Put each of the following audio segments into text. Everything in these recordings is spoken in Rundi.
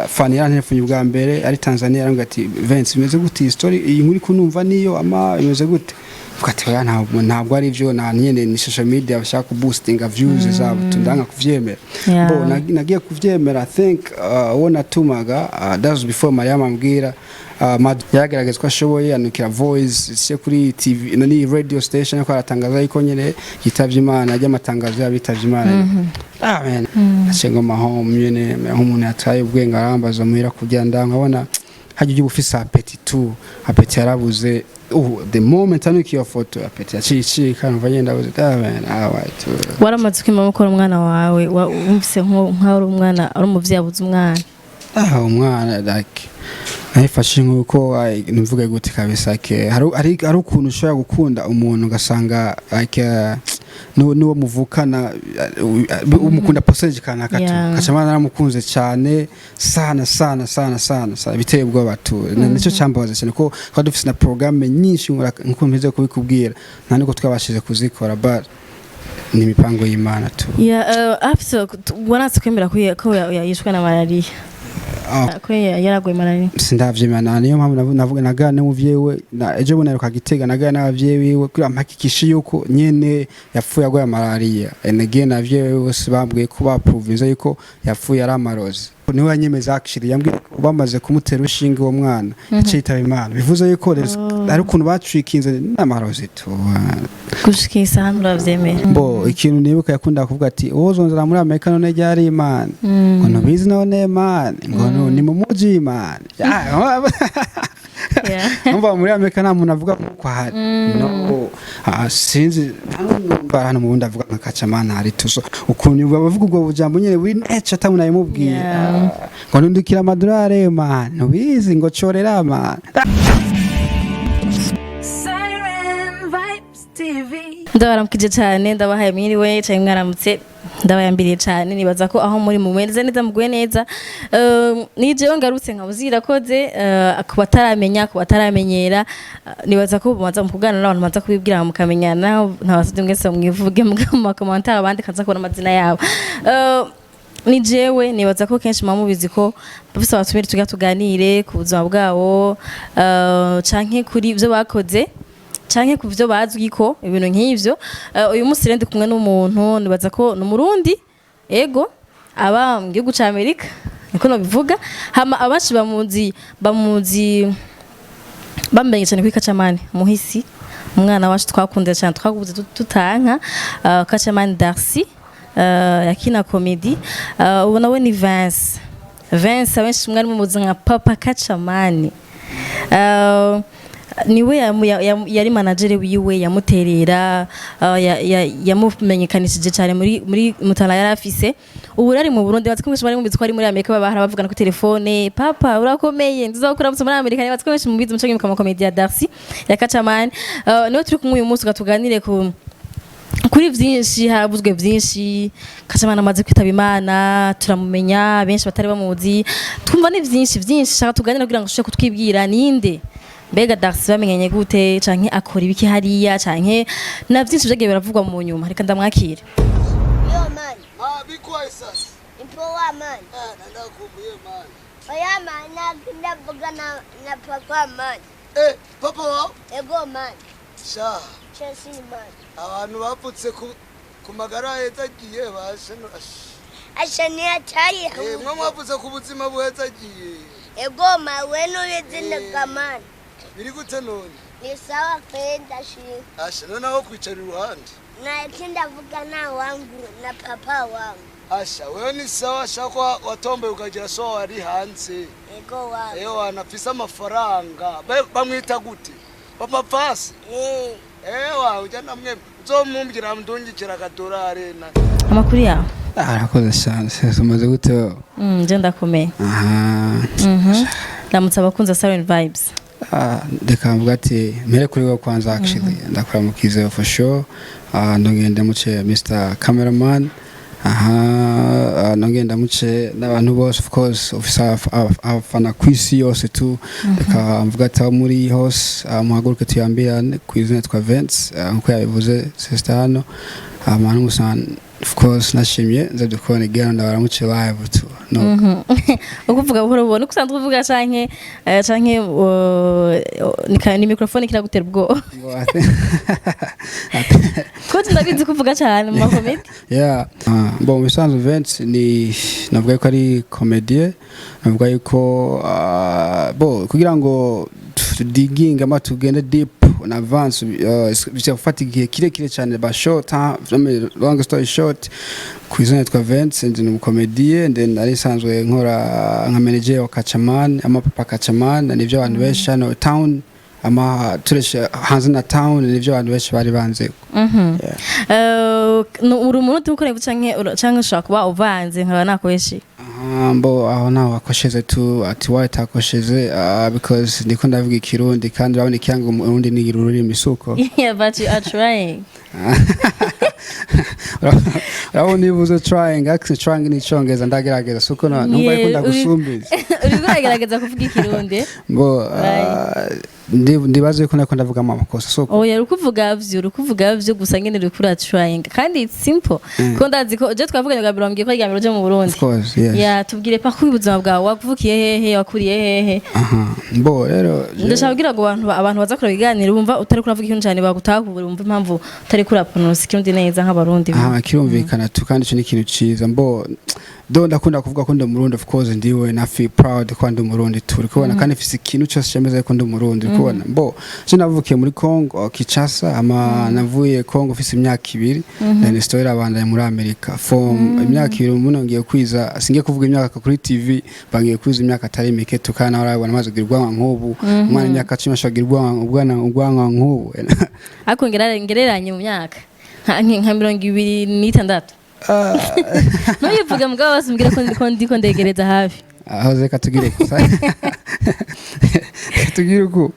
Fani yarantelefonnye ubwa mbere ari Tanzania, arambwira ati: "Vince, bimeze gute iyi story, iyi nkuru kunumva niyo ama imeze gute?" Mvuga ati: "Oya, ntabwo ari byo, nta nyene, ni social media bashaka kuboostinga views zabo." Tundanga kuvyemera. Bo nagiye kuvyemera, I think uwo natumaga, that was before Mariam ambwira, yaragerageza ko ashoboye anukira voice se kuri TV nani radio station ko aratangaza yuko nyene yitavye Imana, ajya amatangazo y'abitavye Imana. Ah man, naciye ngoma home nyene nk'umuntu yataye ubwenge, arambaza muhira kugira nkabona hajya ujya ufise appétit tu, appétit yarabuze. The moment anukiye iyo foto, appétit yaciye icika, numva nyene ndabuze. Ah man, ah right. Waramaze kwima gukora umwana wawe, wumvise nk'aho ari umwana, ari umuvyeyi abuze umwana? Ah, umwana, like nayifashe nk'uko nimvuge gute kabisa ke hari ukuntu ushobora gukunda umuntu ugasanga like n'uwo muvukana umukunda percentage kanaka tu. Kacamana naramukunze cyane sana sana sana sana sana, biteye ubwoba tu. Nicyo cyambabaza cyane ko twari dufise na programme nyinshi nkuko mpeze kubikubwira, nta niko twabashije kuzikora, but ni imipango y'Imana tu. Yeah, afise waranse kwemera ko yishwe na malariya? Ah. Ko yaraguye malariya? Sindavyemera, niyo mpamvu navuga naganira n'umuvyeyi we ejo bundi aheruka Gitega, naganira n'abavyeyi wiwe kugira mpakikishe yuko nyene yapfuye agwaye malariya. And again, abavyeyi wiwe bose bambwiye ko baprovinze yuko yapfuye ari amarozi. Niwe yanyemeza actually, yambwiye ko bamaze kumutera urushinge uwo mwana yaciye yitaba Imana, bivuze yuko hari ukuntu bacikinze n'amarozi tu. Gushika isaha nturavyemera? Bo ikintu nibuka yakunda kuvuga ati: "Uwozonzana muri Amerika none ryari Imana?" Ngo ntubizi none man, ngo ni mu muji man. Numva muri Amerika nta muntu avuga nkuko ahari, no sinzi nta hano mu bundi avuga nka Kacamana hari tuso ukuntu bavuga ubwo bujambo nyene buri nature atamuntu yabimubwiye. Ngo nundikira amadolari man, ntubizi, ngo corera man. Siren Vibes TV. Ndabaramukije cyane, ndabahaye mwiriwe cyane, mwaramutse, ndabayambiriye cyane. Nibaza ko aho muri mumeze neza, muguye neza. Ni jewe ngarutse nkabuze irakoze ku bataramenya, ku bataramenyera, nibaza ko mubanza mu kuganira n'abantu, mubanza kubibwira mukamenyana. Ntabasabye mwese mwivuge mu ma commentaires, abandi kaza kubona amazina yabo. Ni jewe, nibaza ko kenshi muba mubizi ko bafise abatumire tugira tuganire ku buzima bwabo, canke kuri ibyo bakoze canke ku byo bazwi ko ibintu nk'ivyo. Uyu munsi rero ndi kumwe n'umuntu, nibaza ko ni Umurundi, ego, aba mu gihugu ca Amerika, niko nobivuga. Hama abenshi bamuzi bamenye cyane kuri Kacamani muhisi, umwana wacu twakunze cyane, twaguze tutanka, Kacamani Darcy, yakina comedy. Ubu nawe ni Vince. Vince abenshi mwari mumuzi nka Papa Kacamani. Niwe yari manager wiwe, yamuterera, yamumenyekanishije cyane muri mutana yari afise. Ubu rero ari mu Burundi. Bazi ko benshi bari mubizi ko ari muri Amerika, baba bavugana kuri telefone: "Papa, urakomeye, nziza kuramutsa muri Amerika." Bazi ko benshi mubizi muco mu comedy ya Darcy ya Kacamani. Niwe turi kumwe uyu munsi ngo tuganire kuri vyinshi. Haravuzwe vyinshi, Kacamana amaze kwitaba Imana, turamumenya, benshi batari bamuzi, twumva ni vyinshi vyinshi. Shaka tuganire kugira ngo ushobore kutwibwira ninde, mbega Darcy bamenyanye gute, canke akora ibiki hariya, canke na vyinshi vyagiye biravugwa mu nyuma. Reka ndamwakire. Yo man, Ah, bikwaye sasa. Impowa man. Ah, nandakumbuye man. Oya man, ndavuga na papa man. Eh, papa wawe? Ego man. Sha, Chelsea man. abantu bapfutse ku magara ahezagiye bashe no ash. Asha ni hatari. Eh, mwe mwavuze ku buzima buhezagiye. Ego man, we nubizinga man. Biri gute none? Ni sawa kweli, ndashima. Asha, noneho kwicara iruhande. Na ndavuga na wangu na papa wangu. Asha, wewe ni sawa sha ko watomboye ukagira so wari hanze. Ego wangu. Eh, wanafise amafaranga. Bamwita gute? Papa Fasi. Eh. Ewa, ujya namwe uzomumbwira ndungikira akadorari na. Amakuru yawe? Arakoze cyane. Sasa umaze gute wowe? Je ndakomeye. Aha. Ndamutse abakunzi ba Siren Vibes. Ah, reka mvuga ati mpere kuri wowe kwanza. Actually ndakuramukize for sure. Ndongeye ndamuce Mr Cameraman. Aha, nongeye ndamuce n'abantu bose, of course ufise abafana ku isi yose tu. Reka mvuga ati aho muri hose, muhaguruke tuyambirane. Ku izina twa Vince, nkuko yabivuze sister hano. Hama n'umusa, of course, nashimye nze dukubona igano, ndabaramutse live tu no. Ukuvuga buhoro buhoro nuko usanzwe uvuga, canke ni microphone kiragutera ubwoba? Ngo I think Kuko ndabizi kuvuga cyane mu makomedi. Yeah. Bon, mu bisanzwe Vince ni navuga yuko ari comédien, navuga yuko bo kugira ngo digging ama tugende deep in advance, bisaba gufata igihe kirekire cyane, ba short, huh? Long story short, ku izina yitwa Vince, ndi umukomediye, then ari nsanzwe nkora nka manager wa Kachaman ama Papa Kachaman. Nivyo abantu benshi hano town ama tureshe hanze na town, nivyo abantu benshi bari banze. Yeah. Uri umuntu ukora canke ushobora kuba uvanze nkaba nakoreshe? Mbo aho naho wakosheze tu, ati wawe takosheje, because ndiko ndavuga Ikirundi kandi urabona ikianga Umurundi ni ururimi suko. Yeah, but you are trying. Urabona iyo uvuze trying, actually trying ni Icongereza, ndagerageza suko na numva ariko ndagusumbiza. Uriko uragerageza kuvuga Ikirundi. Mbo ndibaze yuko nako ndavuga amakosa suko. Oya, uri kuvuga vyo gusa nyene uriko ura trying kandi it's simple, ko ndazi ko je twavuganye bwa mbere wambwiye ko ari irya mbere uje mu Burundi. Of course, yes. Ya, tubwire pa ubuzima bwawe, wavukiye hehe, wakuriye hehe? Aha, mbo rero Ndashaka kugira ngo abantu baza kureba ibiganiro bumva utari kuravuga Ikirundi cyane bagutahura, bumva impamvu utari kurapronounce Ikirundi neza nk'Abarundi. Aha kirumvikana tu, kandi ico ni ikintu ciza. Mbo do ndakunda kuvuga ko ndi Umurundi, of course ndiwe, na feel proud ko ndi Umurundi, turi kubona kandi mfise ikintu cyose cyemeza ko ndi Umurundi, uri kubona. Mbo je navukiye muri Congo Kinshasa, ama navuye Congo mfise imyaka 2, then story irabandanya muri America from imyaka 2 muno ngiye kwiza, singiye kuvuga imyaka kuri TV, bangiye kwiza imyaka atari mike tukana urabona maze kugira ubwanwa nk'ubu, umwana imyaka 10 ashobora kugira ubwanwa nk'ubu. Ariko ngereranye mu myaka nka 26, ntuyivuge mugabo basumbwira ko ndiko ndegereza hafi. Aho reka tugire gusa, reka tugire uku.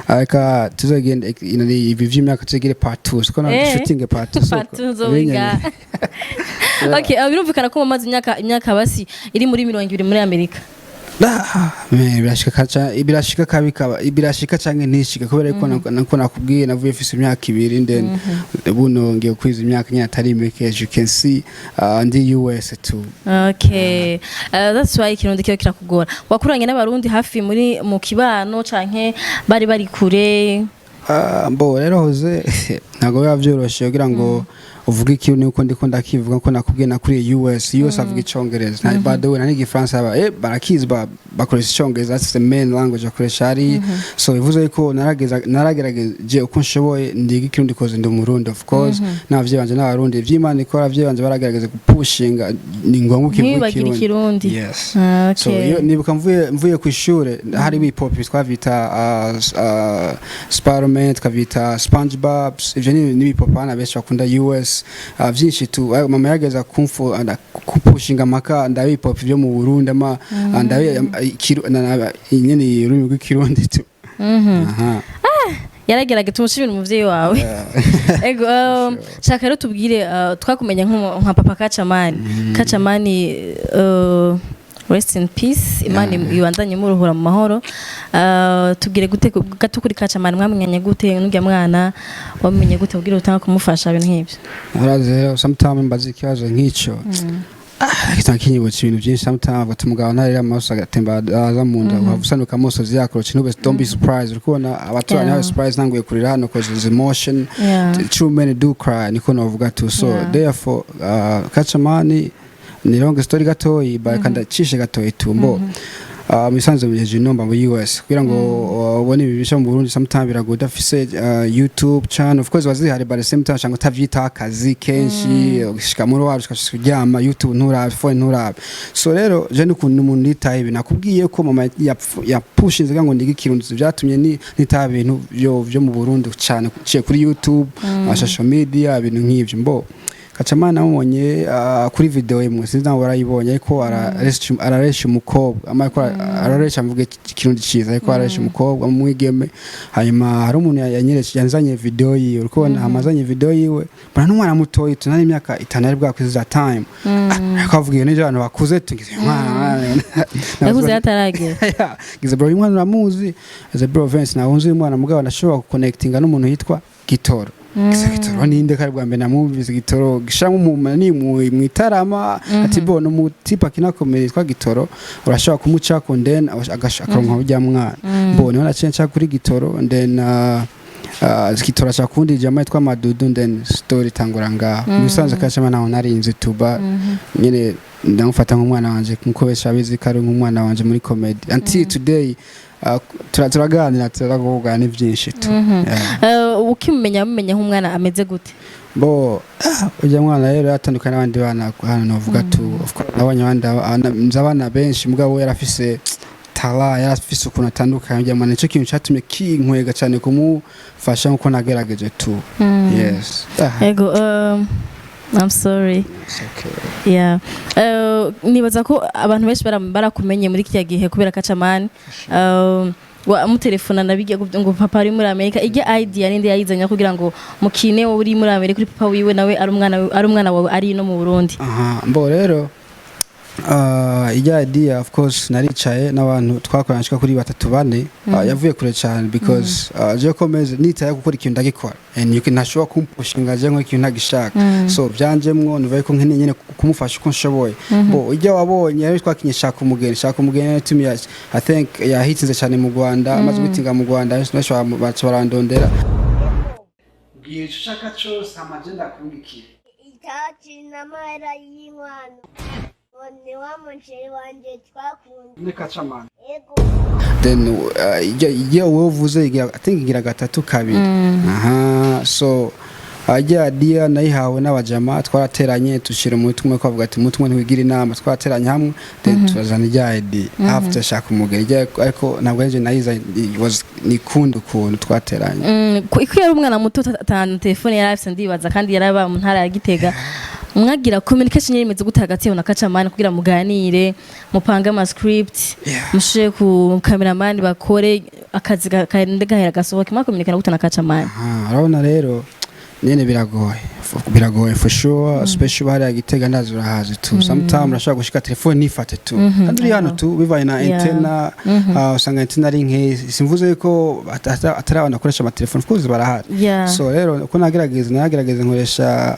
Reka tuzogenda ibi vy'imyaka tuzogire part 2 siko na shooting part 2. Part two nzowiga. Okay, birumvikana ko mumaze imyaka basi iri muri 20 muri Amerika. Birashika kabi kaba birashika canke ntishika, kubera ko nako nakubwiye navuye mfise imyaka 2, then buno ngiye kwiza imyaka nyine atari mike. As you can see, ndi US too. Okay, that's why Ikirundi kiyo kirakugora. Wakuranye n'Abarundi hafi muri mu kibano canke bari kure? Mbo rero hoze ntabwo biba vyoroshe kugira ngo uvuge Ikirundi uko ndiko ndakivuga, ko nakubwiye nakuriye US. US avuga Icongereza, na by the way na n'Igifaransa barakizi, bakoresha Icongereza, that's the main language bakoresha hari. So bivuze ko naragerageje uko nshoboye ndiga Ikirundi koze ndi Umurundi, of course n'abavyeyi banje n'Abarundi, ivy'Imana ikora, abavyeyi banje baragerageza gupushinga, ni ngombwa ukivuga. Ntiwibagire Ikirundi. Yes. Ah, So okay. iyo nibuka mvuye ku ishure hari ibipopi twavyita Spiderman, tukavita SpongeBob, ivyo ni n'ibipopi abana benshi bakunda US, vyinshi tu. Mama yageza kumfu kupushinga maka ndabipopi vyo mu Burundi ama ndabi nyene ururimi rw'Ikirundi tu. Aha. Yaragerageza, tumushimire umuvyeyi wawe. Ego, shaka rero tubwire, twakumenya nka Papa Kacamani. Kacamani, rest in peace, Imana ibandanye muruhura mu mahoro. Tubwire gute gato kuri Kacamani, mwamenyanye gute n'urya mwana, wamenye gute kugira utanga kumufasha, ibintu nk'ivyo? Urazi rero sometime mbaza ikibazo nk'ico, kitanga kinyibutsa ibintu byinshi. Sometime avuga ati umugabo ntarira amaso agatemba aza mu nda, uhava usanuka amosozi yakorotse, ntube, don't be surprised, uri kubona abaturanyi babe surprised ntanguye kurira hano, cause there's emotion. True men do cry, niko novuga tu. So therefore, Kacamani ni long story gatoyi, but kandacishe gatoyi tu. Mbo misanzu hejuru nomba mu US kugira ngo ubone ibi bisha mu Burundi, sometimes biragoye udafise YouTube channel. Of course wazihari, but at the same time cyangwa utavyitaho akazi kenshi, ushika muri wacu ukashika kuryama, YouTube nturabe, phone nturabe. So rero je n'ukuntu umuntu nitaye ibi nakubwiye ko mama yapushinze kugira ngo ndige Ikirundi, byatumye ni nitaye ibintu vyo mu Burundi cyane ciye kuri YouTube, social media, ibintu nk'ivyo. Mbo Kacamana namubonye kuri video imwe, sinzi nawe warayibonye, ariko araresha umukobwa ama ariko araresha, mvuge Ikirundi ciza, ariko araresha umukobwa umwigeme. Hanyuma hari umuntu yanyeretse, yanzanye video yiwe, uri kubona, amazanye video yiwe, mbona n'umwana mutoyi tunari imyaka 5 ari bwakwize za time. Ariko avuga iyo n'ejo abantu bakuze tugize umwana. Yakuze yataragera. Yeah. Ngize bro, uyu mwana uramuzi? Aze bro Vince, nawe uzi uyu mwana, mugabo ndashobora guconnectinga n'umuntu yitwa Gitoro. Gisa Gitoro ninde? Kari bwa mbere namwumvise Gitoro gishiramo mu ni mu itarama. Ati bo no mu type akina comedy yitwa Gitoro, urashobora kumucako, then akaronka urya mwana. Bo niho naciye nca kuri Gitoro, then Gitoro aca kundi jama yitwa Madudu, then story itangura ngaho. Mu bisanzwe kashama naho narinzi tuba nyene ndamufata nk'umwana wanje, nkuko benshi babizi ko ari nk'umwana wanje muri comedy. Until today turaganira, turavuga ni byinshi tu. Yeah. Ukimumenya mumenya nk'umwana ameze gute? Bo ujya mwana rero yatandukanye n'abandi bana hano novuga tu. Of course nabonye abandi nzi abana benshi, mugabo we yarafise tala, yarafise ukuntu atandukanye. Ujya mwana nicyo kintu cyatumye kinkwega cyane kumufasha nkuko nagerageje tu. Yes. Ego, I'm sorry. It's okay. Yeah. Nibaza ko abantu benshi barakumenye muri kiriya gihe kubera Kacamani. Mutelefona nabijya ngo papa ari muri Amerika. Ijya idea ninde yayizanye kugira ngo mukine, wowe uri muri Amerika kuri papa wiwe, nawe ari umwana ari umwana wawe ari no mu Burundi? Aha, mbo rero ijya idea, of course naricaye n'abantu twakoranye nshika kuri batatu bane. Yavuye kure cyane because je komeze nitaye gukora ikintu ndagikora and you can ntashobora kumpushinga je nkora ikintu ntagishaka. So byanjemwo nuva ko nkeneye nyene kumufasha uko nshoboye. Bo ijya wabonye rero twakinye Shaka Umugeni, Shaka Umugeni yatumye I think yahitinze cyane mu Rwanda. Amaze gutinga mu Rwanda, benshi baca barandondera. Bwira icyo ushaka cyose, amagenda akurungikire. Itaci n'amahera y'inkwano ngo ni wa muceri wanje twakunda. Ni Kacamana. Ego. Then iyo wowe uvuze I think igira gatatu kabiri. Aha, so ajya idea nayihawe n'abajama, twarateranye tushira mu tumwe, twavuga ati mutwe ntiwigira inama. Twarateranye hamwe, then turazana ijya idea after Shaka Umugeni. Ariko ntabwo ari nayiza, it was nikunda ukuntu twateranye. Ko yari umwana muto, atanu telefone yari afise ndibaza, kandi yaraba mu ntara ya Gitega, mwagira communication yari imeze gute hagati yawe na Kacamani kugira muganire, mupange ama script, mushire ku cameraman bakore akazi kagende gahera gasohoke? Mwakomunikana gute na Kacamani? Aha, urabona rero nyene biragoye, biragoye for sure, especially hariya Gitega, ndazi urahazi tu. Sometimes urashobora gushika telefone nifate tu, kandi uri hano tu, bivaye na antena. Usanga antena ari nke. Simvuze yuko atari abantu bakoresha amatelefone, of course barahari. So rero uko nagerageza nkoresha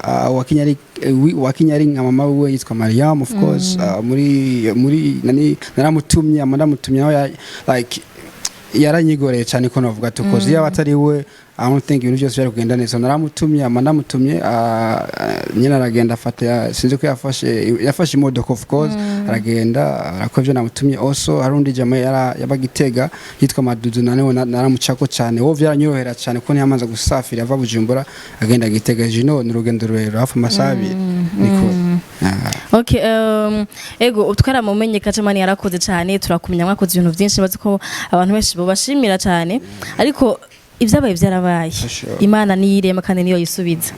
wakinyari nka mama wiwe yitwa Mariam, of course muri nani naramutumye, ama ndamutumye aho like yaranyigoreye cyane ko navuga tu, cause iyo atari we I don't think ibintu byose byari kugenda neza. Naramutumye, ama ndamutumye, nyine aragenda afata, sinzi ko yafashe imodoka, of course aragenda arakora ibyo namutumye. Also hari undi jama yabaga Gitega yitwa Madudu, nawe naramucako cyane. Wowe byaranyorohera cyane kuko ntiyamaze gusafira ava Bujumbura agenda Gitega jino, ni urugendo rurerure hafi amasaha 2 niko. Okay, ego twaramumenye Kacamani yarakoze cyane, turakumenya mwakoze ibintu byinshi, bazi ko abantu benshi bobashimira cyane, ariko ibyabaye byarabaye. For sure. Imana niyo irema kandi niyo yisubiza.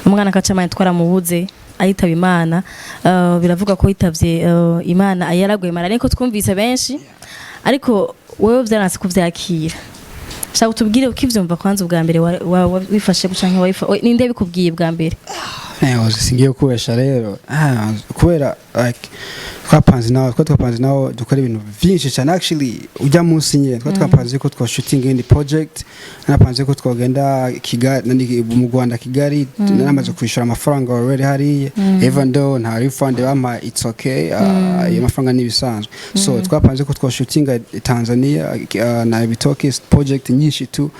Umwana Kacamani twaramubuze ayitaba Imana. Biravuga ko yitavye Imana yaraguye mara, ariko twumvise benshi, ariko wewe byaranse kuvyakira. Shaka utubwire ukivyumva kwanza ubwa mbere wifashe gucanka ninde bikubwiye bwa mbere? Singiye kubesha rero. Kubera like twapanze nawe dukora ibintu byinshi cyane. Actually ujya munsi nyine twa twapanze ko twa shooting indi project, napanze ko twagenda Kigali nani mu Rwanda Kigali, naramaze kwishyura amafaranga already hariya, even though nta refund bampa, it's okay, ayo mafaranga ni ibisanzwe. So twapanze ko twa shooting Tanzania na Ibitoki project nyinshi tu.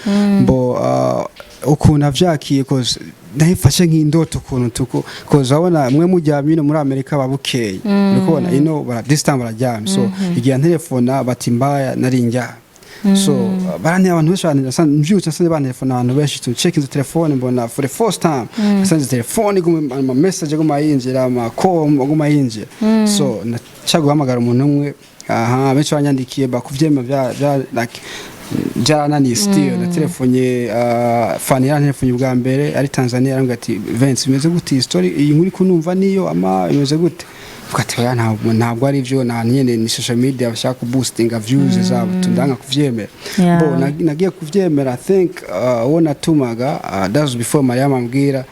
Mbo ukuntu avyakiye, cause nahifashe nk'indoto ukuntu tuko, cause urabona mwe mujyamye ino muri Amerika babukeye, uri kubona ino bara this time bararyamye. So igihe antelefona bati mbaya nari njyamye, so baranteye abantu benshi mbyutse nasanze bantelefona abantu benshi tu. Check izo telefone mbona for the first time nasanze telefone iguma ama message aguma yinjira, ama call aguma yinjira. So naca guhamagara umuntu umwe. Aha benshi banyandikiye bakuvyema bya like byarananiye. Still na telefonye Fani yarantelefone bwa mbere ari Tanzania, arambwira ati Vince bimeze gute iyi story, iyi nkuru kunumva niyo ama imeze gute? Mvuga ati oya, ntabwo ari byo, nta nyene ni social media bashaka kuboostinga views zabo tu, ndanga kuvyemera. Bo nagiye kuvyemera I think uwo natumaga, that was before Mariam ambwira,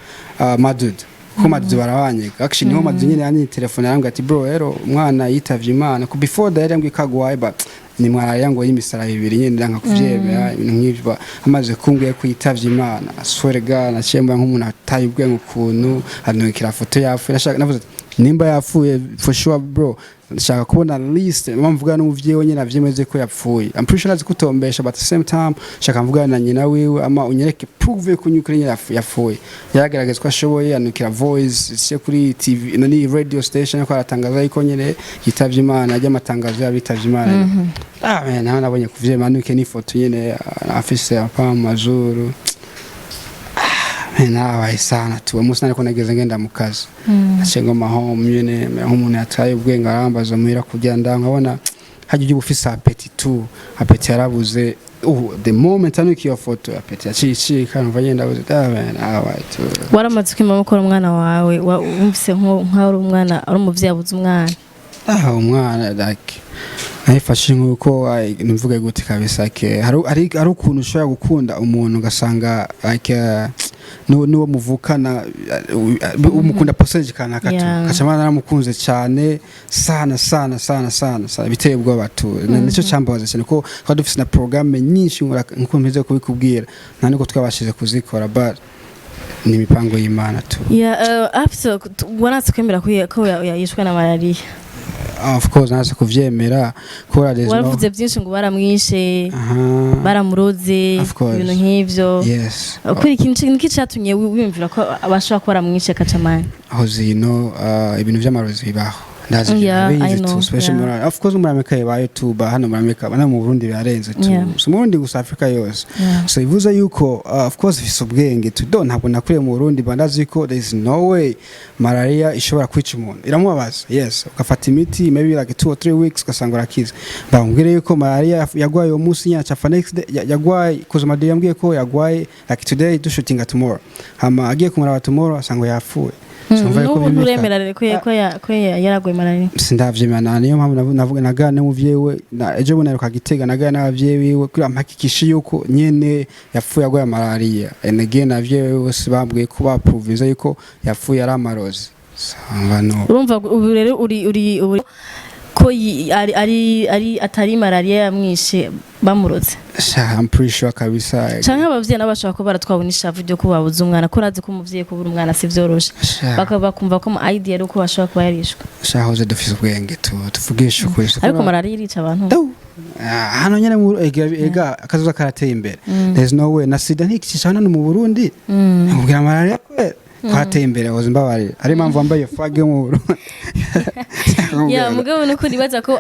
Madud, ko Madudu barabanye. Actually niho Madudu nyene yanyi telefone arambwira ati bro rero umwana yitavye Imana. Ko before that yari ambwiye ko agwaye, but Ni malariya ngo y'imisaraba ibiri nyene, ndanka kuvyemera ibintu nk'ivyo. Amaze kumbwiye ko yitavye Imana, swear God, naciye mbona nk'umuntu ataye ubwenge ukuntu anukira foto yapfuye. Nashaka, navuze ati, nimba yapfuye for sure bro, nshaka kubona list mvuga n'umuvyeyi we nyene avyemeze ko yapfuye. I'm pretty sure azi kutombesha, but at the same time shaka mvugana na nyina wiwe ama unyereke prove ko nyukuri nyene yapfuye. Yaragerageza ko ashoboye, anukira voice iciye kuri TV nani radio station ko aratangaza yuko nyene yitavye Imana, ajya amatangazo y'abitavye Imana. Ah man, naho nabonye kuvyema anuke n'ifoto nyene, afise apa mu mazuru. Nabaye sana tu umunsi nariko nageze ngenda mu kazi, naciye ngoma home nyene mera nk'umuntu yataye ubwenge. Arambaza muhira kugira nkabona hajya ujya ufise appétit tu, appétit yarabuze. The moment anuka iyo foto, appétit yaciye icika, numva ngenda ndabuze. Ah man, nabaye tu. Waramaze kwima gukora umwana wawe, wumvise nk'aho ari umwana, ari umuvyeyi abuze umwana? Ah, umwana, like nayifashe nk'uko nimvuge gute kabisa ke hari ukuntu ushobora gukunda umuntu ugasanga like n'uwo muvukana umukunda percentage kanaka tu. Kacamana naramukunze cyane sana sana sana sana sana, biteye ubwoba tu. Nicyo cyambabaza cyane ko twari dufise na programme nyinshi nkuko mpeze kubikubwira, nta niko twabashije kuzikora, but ni imipango y'Imana tu. Yeah, afise waranse kwemera ko yishwe na malariya? Of course nase kuvyemera kubera there's no Waravuze byinshi ngo baramwishe, Aha. baramuroze, Of course. ibintu nk'ivyo. Yes. Kuri iki niki catumye wiyumvira ko bashobora kuba baramwishe Kacamani? Aho zino ibintu vy'amarozi bibaho, ndazi. Yeah, I Ndabizi know, tu, especially yeah. muri, of course, muri Amerika bibayo tu, ba hano muri Amerika no mu Burundi birarenze tu. So mu Burundi gusa, Afrika yose. So bivuze yuko of course ifise ubwenge tu do, ntabwo nakuriye mu Burundi, ba ndazi yuko there is no way malaria ishobora kwica umuntu. Iramubabaza, yes, ugafata imiti maybe like 2 or 3 weeks ugasanga urakize. Bambwire yuko malaria yagwaye uwo munsi nyine acafa next day yagwaye kuza Madi yambwiye ko yagwaye like today, dushutinga tomorrow, hama agiye kumuraba tomorrow asanga yapfuye. So umva yuko N'ubu bimika. nturemera rero ko yaraguye malariya? Sindavyemera, niyo mpamvu navuga naganira n'umuvyeyi we ejo bundi naheruka Gitega, naganira n'abavyeyi biwe kugira mpakikishe yuko nyene yapfuye agwaye malariya. And again abavyeyi biwe bose bambwiye ko baprovinze yuko yapfuye ari amarozi. Sanga no. Urumva ubu rero uri ubu ko ari atari malariya yamwishe, bamurotse? Sha, I'm pretty sure kabisa. Canke abavyeyi nabo bashobora kuba baratwawe n'ishavu ryo ko babuze umwana, ko urazi ko umuvyeyi kubura umwana si vyoroshe. Sha, bakaba bakumva ko mu idea ari uko bashobora kuba yarishwe. Sha, hoze dufise ubwenge tu, tuvugishe ukuri. Ariko malariya irica abantu. Dau. Ah, hano nyene mu ega akazoza karateye imbere, there's no way na sida ntikicisha hano mu Burundi, nkubwira malaria kwera twateye imbere. Hoze mbabarira, ari impamvu wambaye iyo flag yo mu Burundi. Yeah, mugabo nuko nibaza ko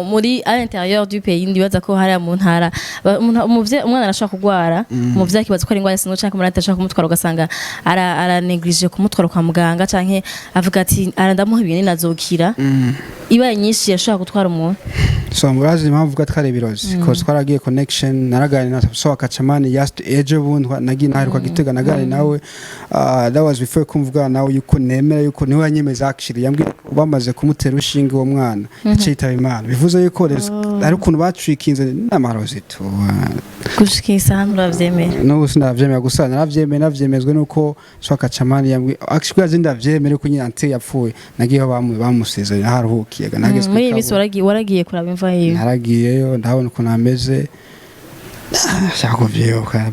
muri à l'intérieur du pays, ndibaza ko hariya mu ntara umwana arashobora kugwara, umuvyeyi akibaza ko ari ingwara isanzwe canke umuntu ashobora kumutwara, ugasanga ara néglige kumutwara kwa muganga, canke avuga ati arandamuha ibinini azokira. Ibaye nyinshi yashobora gutwara umuntu. So murazi impamvu ko twari ibirozi, cause twaragiye connection, naraganira na so Kacamani just ejo bundi nagiye naheruka Gitega, naganira nawe, that was before kumvuga nawe yuko nemera yuko niwe yanyemeza. Actually yambwiye ko bamaze kumutera urushinge uwo mwana yaciye yitaba Imana, bivuze yuko hari ukuntu bacikinze n'amarozi tu. Gushika isaha nturavyemera? N'ubu sinavyemera, gusa naravyemeye navyemezwe nuko so Kacamani yambwiye. Actually azi ndavyemere ko nyine ante yapfuye, nagiyeho bamusize aharuhukiye nageze. Muri iyi minsi waragiye kuraba imva yiwe? Naragiyeyo, ndabona ukuntu ameze, shaka kuvyibuka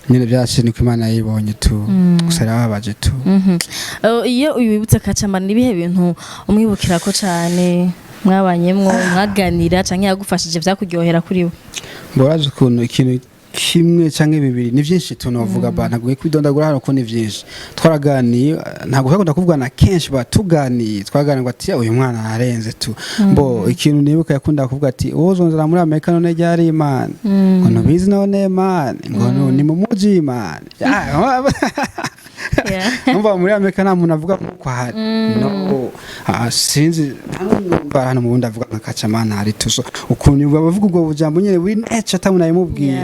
nyine byashize niko Imana yayibonye tu, gusa yarababaje tu. Iyo wibutse Kacamani, ni ibihe bintu umwibukirako cane mwabanyemwo, mwaganira canke yagufashije vyakuryohera kuri we? Mborazi ukuntu ikintu kimwe canke bibiri, ni vyinshi tunovuga ba ntabwo kwidondagura hano ko ni vyinshi twaraganiye, ntabwo twakunda kuvugana kenshi, ba tuganiye twaganira ngo ati uyu mwana ararenze tu. Mbo ikintu nibuka yakunda kuvuga ati wowe uzonzana muri Amerika none ryari Imana, ngo ntubizi none man, ngo ni mu muji man. Numva muri Amerika nta muntu avuga nkuko ahari no, sinzi numva hano mu bundi avuga nka Kacamana hari tu. So ukuntu bavuga ubwo bujambo nyene buri nature atamuntu abimubwiye.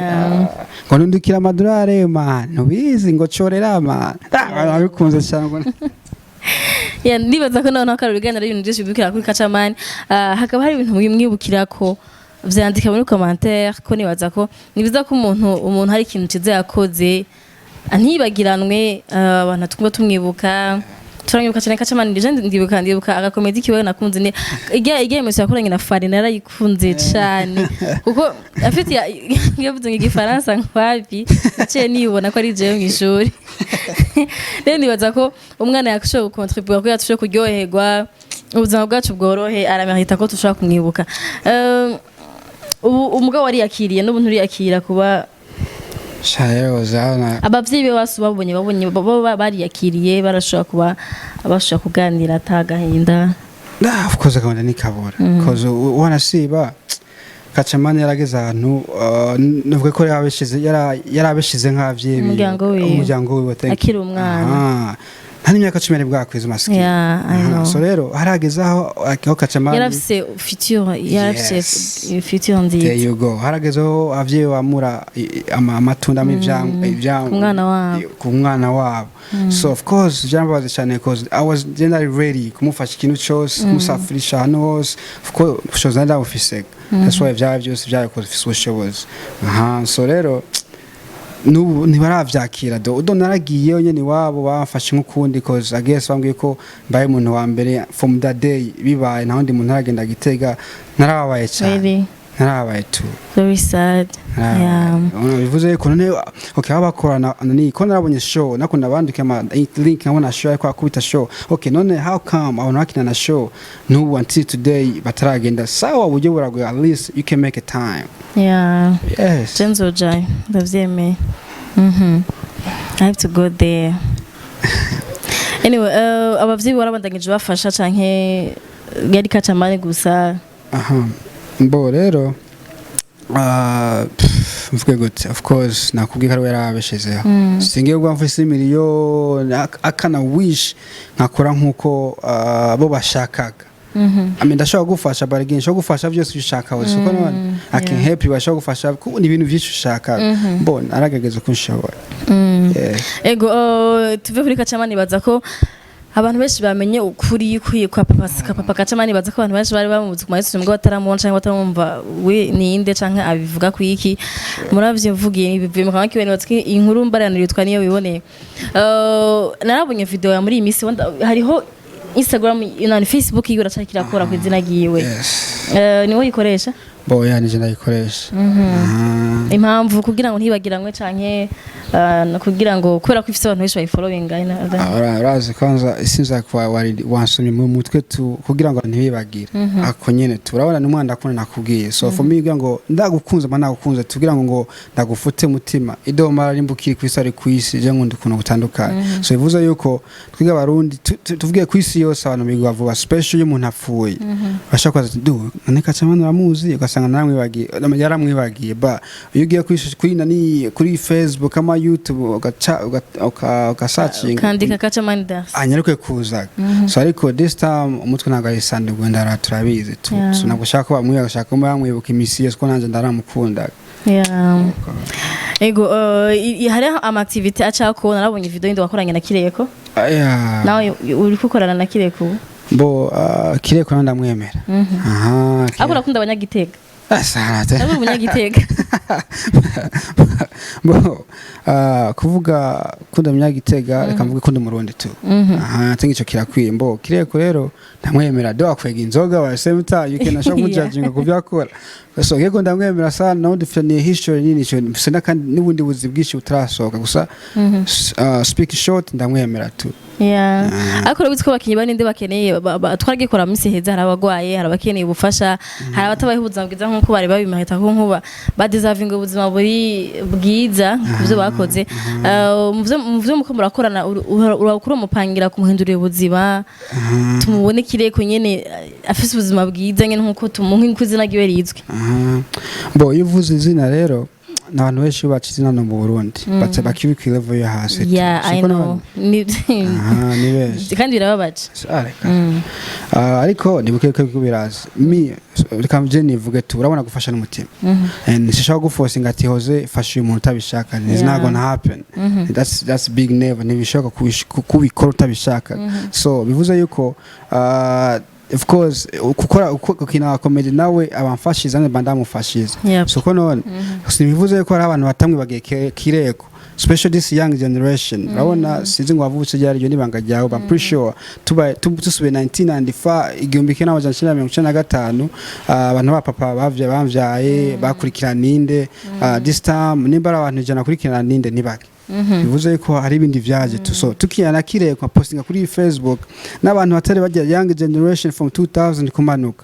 Ngo nundukira amadolari man, ntubizi, ngo corera man. Nabikunze cyane ngo Yeah, ndibaza ko noneho kari ibiganiro ibintu byinshi bibukira kuri Kacamani. Hakaba hari ibintu mwibukirako, vyandika muri commentaire, ko nibaza ko ni byiza ko umuntu hari ikintu ciza yakoze ntibagiranwe, abantu twumva tumwibuka. Turanyibuka cyane Kacamani. Je ndibuka agakomedi kiwe nakunze, ni ijya émission yakoranye na Fari, narayikunze cyane kuko afite yavuze ngo igifaransa nkwapi, naciye nibona ko ari jewe mu ishuri. Rero nibaza ko umwana yashoboye gukontribuwa kugira tushobore kuryoherwa, ubuzima bwacu bworohe, aramerita ko dushobora kumwibuka. Ubu umugabo wariyakiriye, n'ubu nturiyakira kuba Sha rero zana abavyeyi be basu babonye bo bariyakiriye, barashobora kuba bashobora kuganira ata gahinda? Nah, of course akabona nikabura, cause wanasiba Kacamani yarageze ahantu, nuvuga ko yarabishize nk'abavyeyi biwe. Umuryango wiwe. Umuryango wiwe, thank you. Akiri umwana. Aha. Nta n'imyaka 10 yari bwakwiza, masikini. Yeah, I know. So rero harageze aho Kacamani yarafise future, yarafise Yes. future nziza. There you go. Harageze aho abavyeyi bamura amatunda ivyamwa Ku mwana wabo. Ku mwana wabo. So of course byambabaza cyane, cause I was generally ready kumufasha ikintu cyose, kumusafirisha ahantu hose. Of course ubushobozi nari ndabufise, that's why byaba byose byabikoze, ufise ubushobozi. Aha, so rero n'ubu ntibaravyakira do naragiyeyo nyene iwabo, bamfashe nk'ukundi, cause I guess bambwiye ko mbaye umuntu wa mbere from that day bibaye, nta wundi muntu aragenda Gitega. Narababaye cyane. Really? Narababaye tu. Very sad, yeah. Urabona, bivuze ko none okay baba bakorana ni ko narabonye show, nakunda bandike ama link, nkabona show ariko akubita show. Okay, none how come abantu bakina na show n'ubu until today bataragenda? Sawa, uburyo buragoye, at least you can make a time. Yes. Je nzojayo, ndavyemeye. I have to go there anyway. Abavyeyi warabandanyije bafasha canke yari Kacamani gusa? Aha, mbo rero, pff, mvuge gute, of course nakubwiye ko ari we yarababeshezeho. Singiye kuba mfise miliyoni akana wish nkakora nkuko bo bashakaga. I mean, ndashobora gufasha, but again nshobora gufasha byose ushaka wese, kuko none I can help you, ashobora gufasha kuko ni ibintu byinshi ushaka. Mbona aragerageza uko nshobora. Yeah. Ego, tuve kuri Kacamani. Baza ko abantu benshi bamenye ukuri kwa papa Kacamani. Baza ko abantu benshi bari bamuzi ku ma ngo bataramubona cyangwa bataramwumva we ninde canke abivuga ku iki. Muravyivugiye, bivuye mu kanwa kiwe. Nibaza ko inkuru mbaraniro yitwa niyo wiboneye. Narabonye video ya muri iyi minsi hariho Instagram na Facebook yiwe iracari kirakora ku izina ryiwe. Yes. Niwe uyikoresha? Bo ya nije ndayikoresha. Aha. Impamvu kugira ngo ntibagiranwe canke kugira ngo kubera ko ifise abantu benshi bayifollowinga? Urazi kwanza sinza kwa wari wansomye mu mutwe tu kugira ngo ntibibagire ako nyene tu. Urabona n'umwana ndakunda, nakubwiye. So for me, kugira ngo ndagukunze mba nagukunze, tugira ngo ndagufute mutima idomara rimbukiri ku isi ari ku isi, je nkunda ukuntu gutandukanye. So bivuze yuko twiga abarundi tuvuge ku isi yose abantu bigwa vuba, special iyo umuntu apfuye bashaka kubaza ati, du none Kacamani uramuzi? Ugasanga naramwibagiye, yaramwibagiye. Ba iyo ugiye kuri nani, kuri Facebook ama YouTube, ugaca ugasearchinga ukandika Kacamani Das anyaruke kuzaga. So ariko this time umutwe ntabwo ari sande gwenda, turabizi tu. So ntabwo ushaka ko bamwibuka, ashaka ko bamwibuka imisi yose ko nanjye ndaramukundaga. Yeah. Ego, hariho ama activity acako. Narabonye video yindi wakoranye na Kireko. Aya. Nawe uri gukorana na Kireko ubu? Bo Kireko nawe ndamwemera. Aha. Ariko urakunda abanyagitega? Asante. Nawe uri umunyagitega. Bo kuvuga kunda munyagitega, reka mvuge kunda umurundi tu. Aha, tingi ico kirakwiye. Mbo Kireko rero ndamwemera do, akwega inzoga wa same time you can ashobora kumujudginga ku byo akora. So Kireko ndamwemera sana, nawe dufitaniye history nini, ico mfise n'akandi n'ubundi buzi bwinshi butarasohoka gusa. Speak short, ndamwemera tu. Yeah. Ariko urabizi ko abakinyi baninde bakeneye twaragiye mu minsi heza, hari abagwaye, hari abakeneye ubufasha, hari abatabayeho ubuzima bwiza nk'uko bari babimahita, ko nkuba badeservinga ubuzima buri bwiza ku byo bakoze. Mu vyo muko murakorana, urakura umupangira kumuhindurira ubuzima, tumubone Kireko nyene afise ubuzima bwiza nyene nk'uko tumuha, nk'uko izina ryiwe rizwi. Aha. Bo iyo uvuze izina rero, n'abantu benshi baca izina no mu Burundi baca bakibika level yo hasi tu. Yeah, I Siko know. Aha, ni benshi. Kandi birababaje. Ah, reka. Ah, ariko nibuke ko biraza mi reka je nivuge tu, urabona gufasha n'umutima and sishobora guforcinga ati hoze fasha uyu muntu utabishaka. It's not gonna happen. That's big never. Ntibishoboka kubikora utabishaka. So bivuze yuko Of course, gukora gukina comedy nawe abamfashiza, mba ndamufashiza. Siko none sinibivuze ko hari abantu batamwibagiye Kireko, special this young generation. Urabona, sinzi ngo wavutse ryari, iryo nibanga ryawe, but I'm pretty sure tuba tusubiye 1995, 1995, abantu ba papa bamvyaye bakurikirana ninde? This time nimba ari abantu 100 bakurikirana ninde, ntibake. Bivuze ko hari ibindi vyaje tu, so tukiyana Kireko postinga kuri Facebook n'abantu batari bajya, young generation from 2000 kumanuka.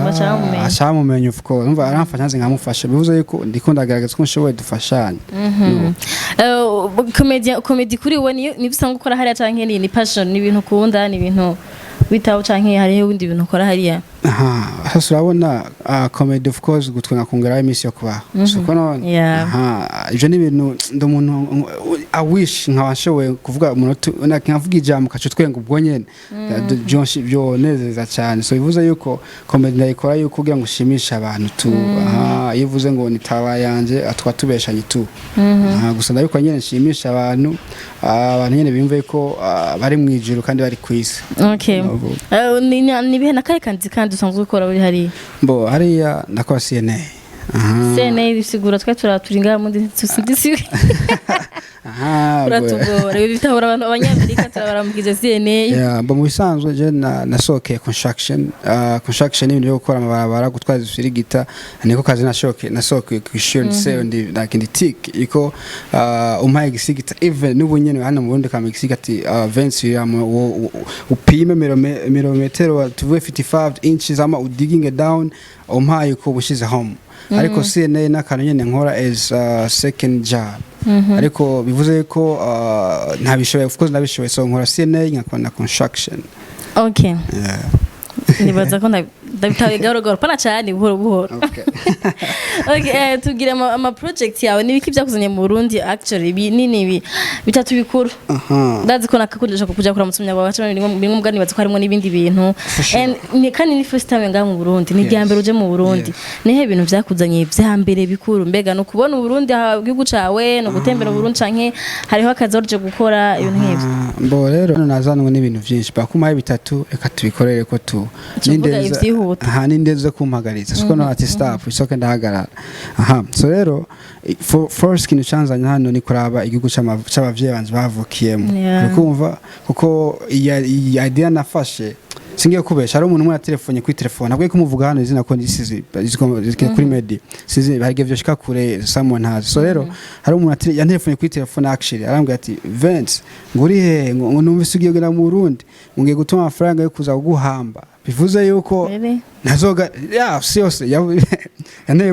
Baca bamumenya. Aca bamumenya, of course. Umva, aramfasha nze nkamufasha, bivuze yuko ndiko ndagaragaza ko nshoboye, dufashanye. No. Comedy kuri wowe niyo nibyo usanga ukora hariya, canke ni passion, ni ibintu ukunda, ni ibintu witaho, canke hariho ibindi bintu ukora hariya? Aha, sasa urabona, comedy, of course, gutwenga kongeraho iminsi yo kubaho, siko none? Yeah. Aha, ivyo ni ibintu ndi umuntu, I wish nkaba nshoboye kuvuga umunota, nkavuga ijambo kaca twenga ubwo nyene. Byonezeza cyane. So bivuze yuko comedy ndayikora yuko kugira ngo ushimishe abantu tu. Aha, iyo uvuze ngo ni tawa yanje, atwa tubeshanye tu. Aha, gusa ndabikora nyene nshimisha abantu, abantu nyene biyumve ko bari mu ijuru kandi bari ku isi. Okay. Novuga. Ni ibihe nakahe kandi usanzwe ukora uri hariya? Mbo hariya ndakora CNA. Aha. CNA bisigura, twe turi ngaha mundi tusi. Aha. Uratugora, ibi bitahura abantu, abanyamerika turabaramukije CNA. Yeah, mbo mu bisanzwe je nasohokeye construction. Construction ni ibintu byo gukora amabarabara, gutwaza ifirigita, niko kazi nasohokeye ku ishuri. Ndise ndi like ndi tik iko umpaye igisigita, even n'ubu nyene hano mu Burundi kama igisigita ati Vince upime mirometero tuvuye 55 inches ama udigging it down, umpaye uko bushize home. Ariko CNA n'akantu nyene nkora as second job, ariko bivuze ko ntabishoboye, of course nabishoboye. So nkora CNA, nkakora na construction. Okay. Yeah. Nibaza ko ndabitaye gahoro gahoro, pana cyane, buhoro buhoro. Okay. Okay, tubwire ama project yawe, nibiki byakuzanye mu Burundi actually binini, ibi bitatu bikuru? Ndazi ko nakakundisha kuja kuramutsa umunyababa wacu, bimwe mugani, nibaza ko harimo n'ibindi bintu. Sure. And ni kandi ni first time ngaha mu Burundi, ni irya mbere uje mu Burundi. Nihe ibintu vyakuzanye vya mbere bikuru? Mbega no kubona Uburundi aha gihugu cawe, no gutembera mu Burundi, canke hariho akazi waruje gukora, ibintu nk'ivyo? Ah, mbo rero hano nazanwe n'ibintu byinshi, bakumaye bitatu, reka tubikorere ko tu Tuvuga ivyihuta. Aha, n'indeze kumpagaritsa, siko no ati stop, isoke ndahagarara. Aha, so rero first kintu canzanye hano ni kuraba igihugu c'abavyeyi banje bavukiyemo. Uri kumva kuko iyi idea nafashe, singiye kubesha, hari umuntu umwe yatelefonye kuri telefone, nabwiye kumuvuga hano izina ko ndisize kuri media, sizi hari igihe vyoshika kure, someone has. So rero hari umuntu yantelefone kuri telefone actually, arambwira ati: "Vince, ngo uri hehe? Ngo numvise ugiye kugenda mu Burundi, ngo ngiye gutuma amafaranga yo kuza kuguhamba." Bivuze yuko Really? nazoga ya si yose yanteye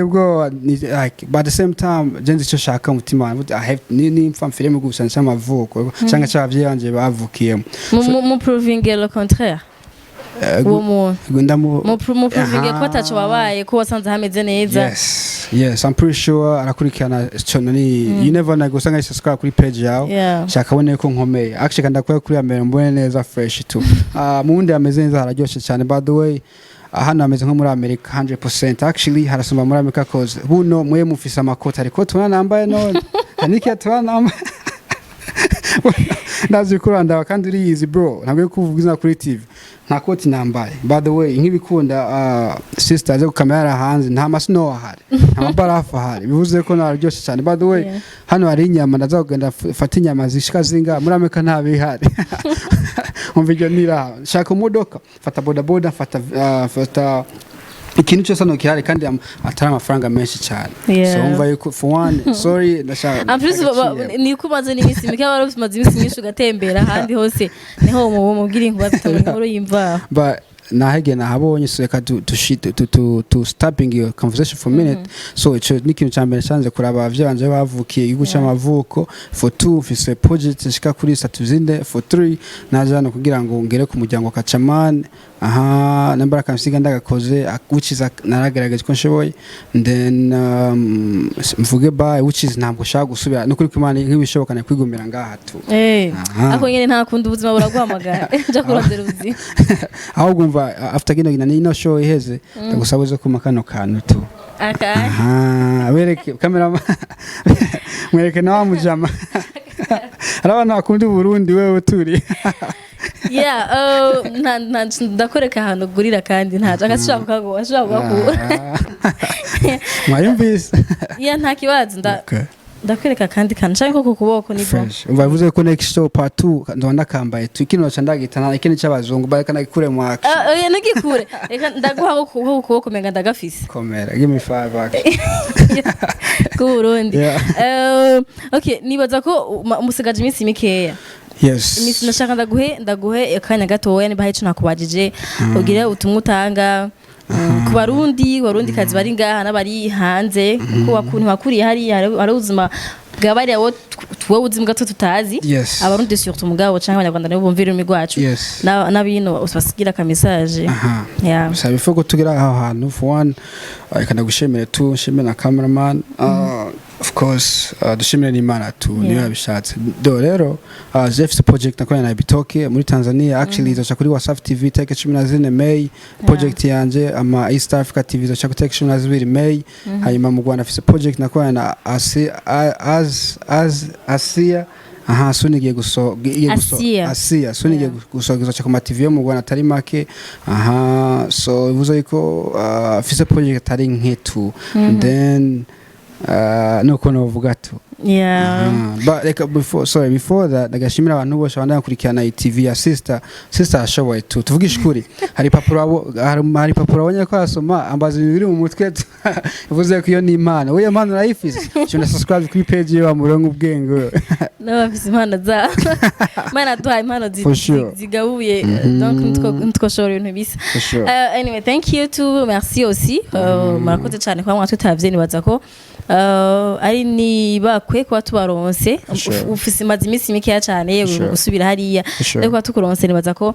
ubwoba like, but at the same time je nzi icyo shaka mu mutima wanjye. I have ni nimfa mfire mu gusa cy'amavuko cyangwa cy'abavyeyi banje bavukiyemo. Mu proving le contraire uwo muntu. Mu proving ko ataco wabaye, ko wasanze hameze neza. Yes, I'm pretty sure arakurikirana cyo ni, you never know, gusa nka subscribe kuri page yawe. Shaka abone ko nkomeye actually, kandi akwiye kuri mbere mbone neza fresh tu. Mu wundi ameze neza, hararyoshe cyane. By the way, hano hameze nko muri Amerika 100%. Actually harasumba muri Amerika, cause buno mwe mufise amakoti, ariko tubona nambaye none haniki tubona nambaye, ndazi ko urandaba kandi uriyizi bro, ntabwo uri kuvuga izina kuri TV, nta koti nambaye. By the way, nk'ibikunda sister aze kukamera hanze, nta masnow ahari, nta mabarafu ahari, bivuze ko naryoshye cyane. By the way, hano hari inyama, ndaza kugenda fata inyama zishika zinga, muri Amerika nta bihari. Umva, iryo niraha shaka imodoka, fata bodaboda, fata ikintu cyose hano gihari, kandi atari amafaranga menshi cyane. So umva yuko for one, sorry, ndashaka En plus ndashaka ni uko umaze n'iminsi mike, wari umaze iminsi myinshi ugatembera ahandi hose, niho mubwira inkuba bitaba inkuru y'imvaho. But nahege nahabonye, so reka tu stopping your conversation for a minute. So ico ni ikintu ca mbere canze kuraba abavyeyi banje bavukiye igihugu c'amavuko. For two, mfise project zishika kuri zitatu zinde. For three, naje hano kugira ngo ngere ku muryango wa Kacaman. Aha nambara kamsiga ndagakoze, which is naragaragaje ko nshoboye. Then mvuge bye, which is ntabwo ushaka gusubira no kuri kwimana, nk'ibishoboka kwigumira ngaha tu. Aha. Ako nyene nta kundi, ubuzima buraguhamagara, nja kurondera ubuzima. Ahubwo umva, after kino gina nino show iheze, ndagusaba uze kuma kano kantu tu. Aka? Aha, wereke kamera, mwereke na wa mujama, hari abantu bakunda Uburundi, wewe turi. Yeah, ndakwereka ahantu ugurira kandi ntaco agashobora kukaguha, ashobora kugakura. Mwayumvise. Yeah, nta kibazo, ndakwereka kandi kantu canke ko ku kuboko ni bon. Fresh. Umva, bivuze ko next show part 2 ndoba ndakambaye tu ikindi noca ndagita ikindi c'abazungu bareka nagikure mu action. Ah, oya, ntugikure, reka ndaguha ko ku kuboko, menga ndagafise. Komera, give me five action. Ku Burundi. Yeah. Okay, nibaza ko musigaje iminsi mikeya. Yes. Iminsi ndashaka ndaguhe akanya gatoya, niba hari ico nakubajije ugire utumwe utanga ku Barundi, Barundi kazi bari ngaha n'abari hanze, kuko wakuntu wakuriye hariya hari ubuzima bwa bariya wowe uzi mbwa tutazi. Abarundi surtout mugabo canke Abanyarwanda nibo bumvira ururimi rwacu. N'abino basigira aka message. Yeah. Gusa before ko tugera aho hantu, for one, reka ndagushimire tu, nshimire na cameraman, of course, dushimire n'Imana tu niyo yabishatse. Do rero, Jeff's project nakoranye na Bitoke muri Tanzania, actually izoca kuri Wasafi TV tariki 14 May. Project yanje ama East Africa TV izoca ku tariki 12 May. Hanyuma mu Rwanda afise project nakoranye na Asi Az Az Asia, aha suni igiye guso igiye guso Asia. Asia suni igiye gusohoka, izoca ku ma TV yo mu Rwanda atari make. Aha, so bivuze yuko afise project atari nketu, then nuko novuga tu. But like before, sorry, before that, ndagashimira abantu bose bandanya kurikirana iyi TV ya sister. Sister ashoboye tu, tuvugishe ukuri. Hari papuro hari papuro abonye ko arasoma ambaza ibintu biri mu mutwe tu. Bivuze ko iyo ni impano, we impano urayifise. Shonda subscribe kuri page ye wamuronka ubwenge. N'abafise impano zabo, Imana yaduhaye impano For sure. zigabuye, donc ntitwoshobora ibintu bisa. For sure. Anyway, thank you too, merci aussi. Murakoze cyane kuba mwatwitavye. Nibaza ko ari nibakwe kuba tubaronse. Sure. Ufise imaze iminsi mikeya cyane Sure. gusubira hariya. Sure. Ariko kuba tukuronse, nibaza ko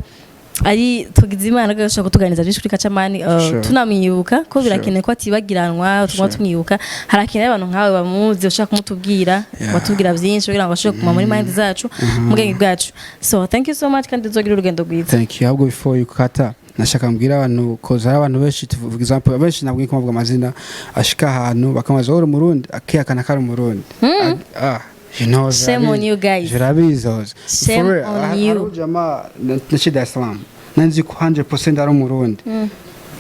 ari tugize Imana ko gashobora kutuganiriza byinshi kuri Kacamani, Sure. tunamwibuka ko birakenewe ko atibagiranwa, tuguma Sure. tumwibuka. Harakenewe abantu nkawe bamuzi, ushaka kumutubwira, batubwira byinshi kugira ngo bashobore kuguma muri mind zacu, mu bwenge bwacu. So thank you so much, kandi tuzogira urugendo rwiza. Thank you. Ahubwo before you kata, nashaka mbwira abantu koza hari abantu benshi, for example benshi nabwo ko bavuga amazina, ashika ahantu bakamaza uri Umurundi, akihakana ko ari Umurundi. Ah, you know, Shame on you guys. Jurabizi. Shame on you. Hari jamaa naciye Dar es Salaam, nanzi ko 100% ari Umurundi.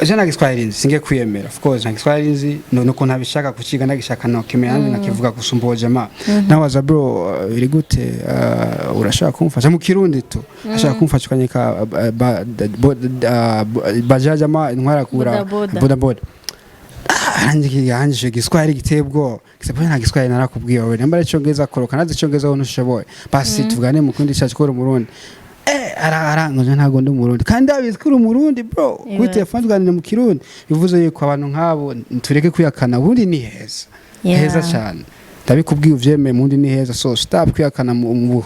Je nta Giswahili nzi, singiye kwiyemera, of course nta Giswahili nzi, no nuko ntabishaka kuciga, ndagishaka no kimenya nanjye nakivuga gusumba uwo jamaa. Nabaza: "Bro, iri gute? Urashaka kumfasha mu Kirundi tu, ashaka kumfasha ukanyeka bajaji ama intwara kura Boda boda. Boda boda." Arangije Giswahili giteye ubwoba. Gisaba nta Giswahili narakubwiye wowe, namba ari Icyongereza koroka, nazi Icyongereza wowe ntushoboye, basi tuvugane mu kundi cyacu ko uri Umurundi. Ara ngo ntabwo ndi Umurundi, kandi abizi ko uri Umurundi bro. Kuri telefone tuganira mu Kirundi. Bivuze yuko abantu nk'abo tureke kwihakana. Ubundi ni heza, heza cyane, ndabikubwiye uvyemeye, mundi ni heza. So stop kwihakana mu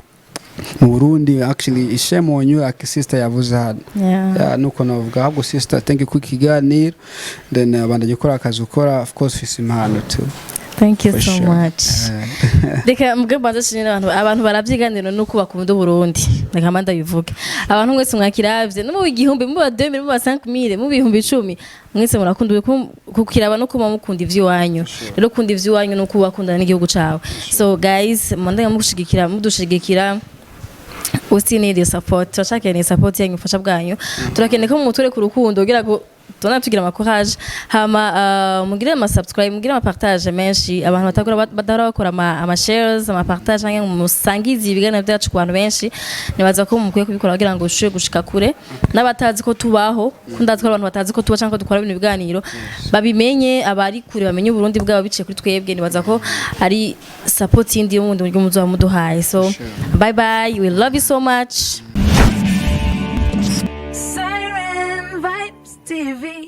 Burundi. Actually, shame on you, like sister yavuze hano. Yeah, nuko navuga. Ahubwo sister, thank you ku kiganiro, then abandanye ukora akazi ukora, of course ufise impano too. Thank you For so sure. much. Reka mbwe mbanza nshimire abantu barabyiganira nuko bakunda Uburundi. Reka mba ndabivuge, abantu mwese mwakiravye, no mu 1000, mu ba 2000, mu ba 5000, mu 10,000, mwese murakunda kukiraba no kuba mukunda ivy'iwanyu. Rero kunda ivy'iwanyu no kuba bakundana n'igihugu cawe. So guys, mundanye mugushigikira, mudushigikira. We still need your support. Turacakeneye support yanyu, ubufasha bwanyu. Turakeneye ko muture ku rukundo kugira ngo tubona tugira ama courage. Hama mugire ama subscribe, mugire ama partage menshi. Abantu batagura badahora bakora ama shares, ama partage, canke musangize ibiganiro byacu ku bantu benshi. Nibaza ko mukwiye kubikora kugira ngo ushobore gushika kure n'abatazi ko tubaho, ko ndazi ko abantu batazi ko tuba canke ko dukora bino biganiro babimenye. Abari kure bamenye Uburundi bwabo biciye kuri twebwe. Nibaza ko ari support yindi yo mu bundi buryo muzoba muduhaye. So bye bye, we love you so much. Siren Vibes TV.